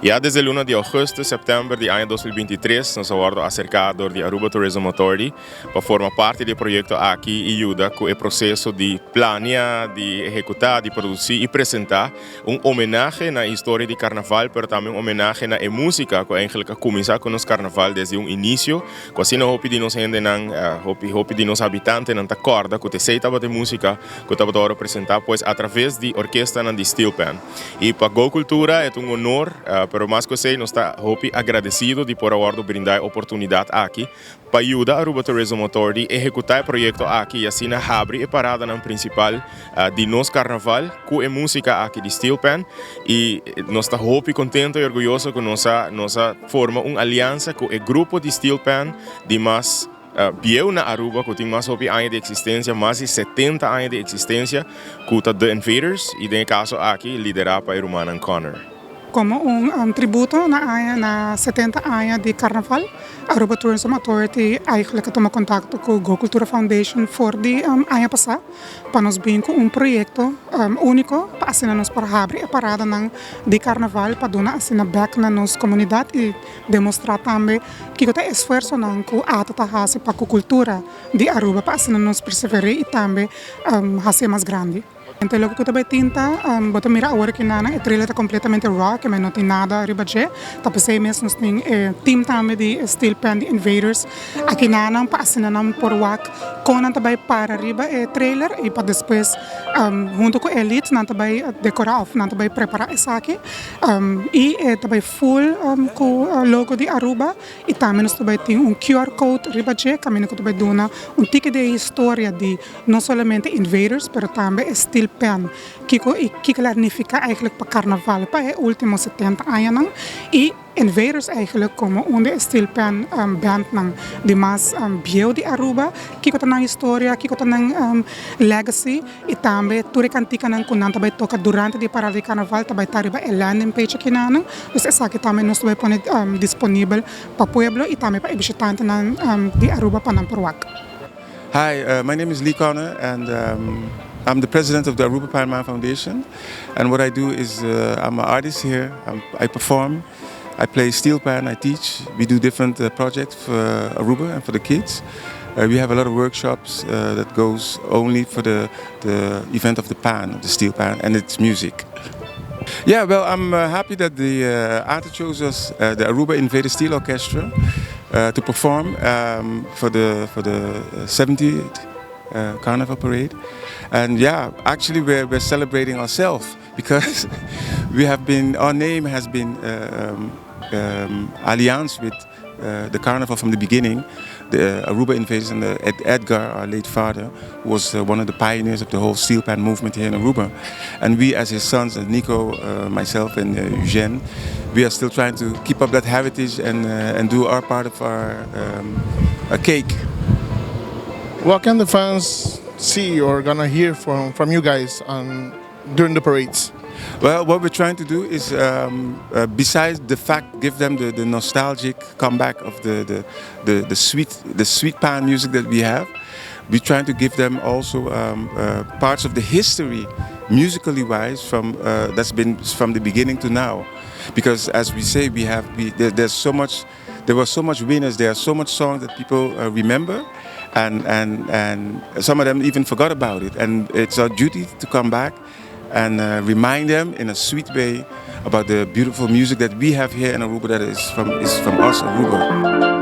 Ya desde luna di augustus, september di aña 2023, nos a wordo acerca door di Aruba Tourism Authority pa forma parti di e proyecto aki y yuda cu e proceso di planea, di ehecuta, di produci y presenta un homenahe na historia di Carnaval, pero tambe un homenahe na e musica cu eigenlijk a cuminsa cu nos Carnaval desde un inicio, cu asina hopi di nos hendenan, hopi hopi di nos habitantenan ta corda cu t'esey tabata e musica cu tabata worde presenta pues a traves di orkestanan di steel pan. Y pa Go Cultura e ta un honor, pero mas cu esey nos ta hopi agradecido di por a worde brinda e oportunidad aki pa yuda Aruba Tourism Authority ehecuta e proyecto aki y asina habri e paradanan principal di nos Carnaval cu e musica aki di steel pan. Y nos ta hopi contento y orguyoso cu nos a forma un alianza cu e grupo di steel pan di mas bieu na Aruba, cu tin mas hopi aña di existencia, mas di 70 aña di existencia, cu ta The Invaders, y den e caso aki lidera pa ruman Connor. Como un tributo na 70 aña di Carnaval, Aruba Tourism Authority eigenlijk a tuma contacto cu Go Cultura Foundation for di aña pasa pa nos bin cu un proyecto unico pa asina nos por habri e paradanan di Carnaval pa duna asina back na nos comunidad y demostra tambe cu e esfuersonan cu ATA ta haci pa e cultura di Aruba, pa asina nos persevera y tambe haci mas grandi. Anto, loke cu tambe tin ta, bo ta mira awor cu na e trailer ta completamente raw, cu no tin nada riba dje. Ta pesey mes nos tin team tambe di Steel Pan, di Invaders, aki na pa asina nan por wak con nan tambe para riba e trailer y pa despues hunto cu Elite nan tambe decora of nan tambe prepara esaki y tambe full cu logo di Aruba y tambe nos tambe tin un QR code riba dje, caminda cu tambe duna un tiki di historia di no solamente Invaders, pero tambe Steel Pan. Kico y kico ta significa eigenlijk pa Carnaval pa e ultimo 70 aña y Invaders eigenlijk como un di steel pan bandnan di mas bieu di Aruba, kico ta nan historia, kico ta nan legacy y tambe tur e canticanan cu nan tambe toca durante di parada di Carnaval tambe ta riba e landing page aki nan. Dus esaki tambe nos tambe pone disponibel pa pueblo y tambe pa bishitantenan di Aruba pa nan por wak. Hi, my name is Lee Connor and I'm the president of the Aruba Panman Foundation. And what I do is I'm an artist here. I perform, I play steel pan, I teach. We do different projects for Aruba and for the kids. We have a lot of workshops that goes only for the event of the pan, the steel pan, and its music. Yeah, well, I'm happy that the ATA chose us, the Aruba Invader Steel Orchestra, to perform for the 70th Carnival Parade. And yeah, actually we're celebrating ourselves because we have been, our name has been alliance with the Carnival from the beginning. The Aruba Invaders and Edgar, our late father, was one of the pioneers of the whole steel pan movement here in Aruba. And we, as his sons, and Nico, myself, and Eugene, we are still trying to keep up that heritage and do our part of our cake. What can the fans see or gonna hear from you guys on during the parades? Well, what we're trying to do is, besides the fact, give them the nostalgic comeback of the sweet pan music that we have. We're trying to give them also parts of the history, musically wise, from that's been from the beginning to now. Because as we say, we have we, there, there's so much, there were so much winners. There are so much songs that people remember, and some of them even forgot about it. And it's our duty to come back and remind them in a sweet way about the beautiful music that we have here in Aruba that is from us, Aruba.